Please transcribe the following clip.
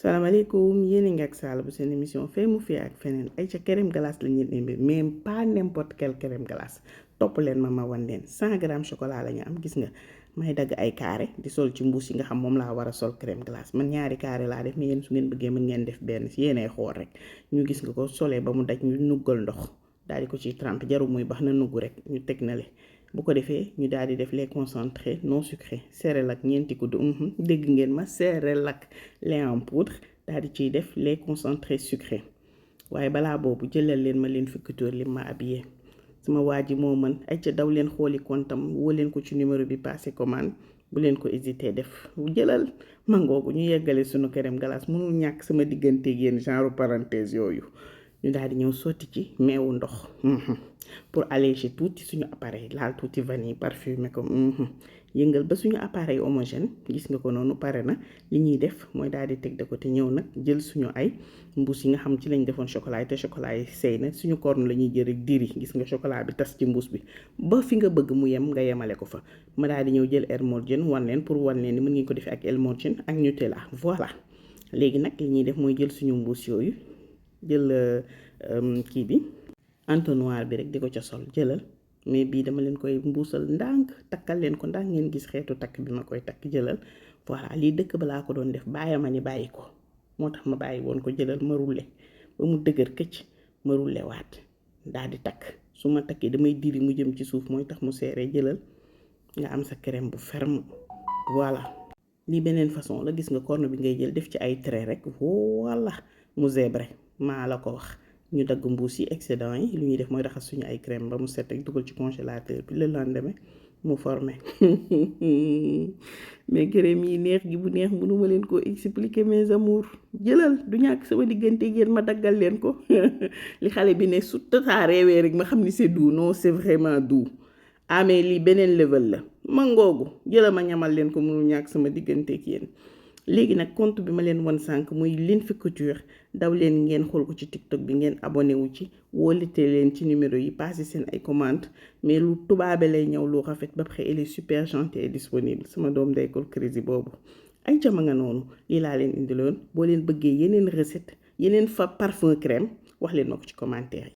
salaamaaleykum yéen a ngi ak Sall bu seen émission fay mu fii ak feneen ay ca crème glace la ñuy indi mais pas n'importe quelle crème glace topp leen ma wan leen 100 grammes chocolat la ñu am gis nga may dagg ay carré di sol ci mbuus yi nga xam moom laa war a sol crème glace man ñaari carré laa def mais yéen su ngeen bëggee mën ngeen def benn si yéenay xool rek ñu gis nga ko solee ba mu daj ñu nuggal ndox daal di ko ci trempe jarul muy bax na nugg rek ñu teg na le bu ko defee ñu daal di def les concentrés non sucrés Cerelac ñeenti kuddu dégg ngeen ma Cerelac lait en poudre daal di ciy def les concentrés sucrés waaye balaa boobu jëlal leen ma leen fukki li ma habillé sama waa ji moo mën ay ca daw leen xooli kontam woo leen ko ci numéro bi passé commande bu leen ko hésité def jëlal mangoogu ñu yeggale sunu crème glace mënul ñàkk sama diggante yéen genre parenthèse yooyu ñu daal di ñëw sotti ci meewu ndox pour alléger tuuti suñu appareil laal tuuti vanille parfumé ko yëngal ba suñu appareil homogène gis nga ko noonu pare na li ñuy def mooy daal di teg de côté ñëw nag jël suñu ay mbuus yi nga xam ci lañ defoon chocolat yi te chocolat yi sey na suñu corne la ñuy jël rek diri gis nga chocolat bi tas ci mbuus bi ba fi nga bëgg mu yem nga yemale ko fa ma daal di ñëw jël Elmorgen wan leen pour wan leen ni mën ngeen ko defee ak Elmorgen ak Nutella voilà léegi nag li ñuy def mooy jël suñu mbuus yooyu jël kii bi entonnoir bi rek di ko ca sol jëlal mais bii dama leen koy mbuusal ndànk takkal leen ko ndànk ngeen gis xeetu takk bi ma koy takk jëlal voilà lii dëkk balaa ko doon def bàyyi ma ni bàyyi ko moo tax ma bàyyi woon ko jëlal ma roulé ba mu dëgër këcc ma roulé waat daal di takk su ma takkee damay diri mu jëm ci suuf mooy tax mu seere jëlal nga am sa crème bu ferme voilà lii beneen façon la gis nga corne bi ngay jël def ci ay trait rek voilà mu zèbre maa la ko wax ñu dagg mbuus yi excédent yi lu ñuy def mooy raxas suñu ay crème ba mu set rek dugal ci congélateur bi le lendemain mu formé mais crème yi neex gi bu neex mënuma leen koo expliquer mes amours jëlal du ñàkk sama diggante yéen ma daggal leen ko li xale bi ne su tataa reewee rek ma xam ni c'est doux non c'est vraiment doux mais lii beneen level la ma ngoogu jëlal ma ñamal leen ko mënul ñàkk sama diggante ak yéen léegi nag compte bi ma leen won sànq muy Linfi Couture daw leen ngeen xool ko ci TikTok bi ngeen abonné wu ci wóolite leen ci numéro yi passé seen ay commande mais lu tubaabe lay ñëw lu rafet ba pare elle est super gentille et disponible sama doom day ko crazy boobu ay jama nga noonu lii laa leen indiloon boo leen bëggee yeneen recette yeneen fa parfum crème wax leen ma ko ci commentaire yi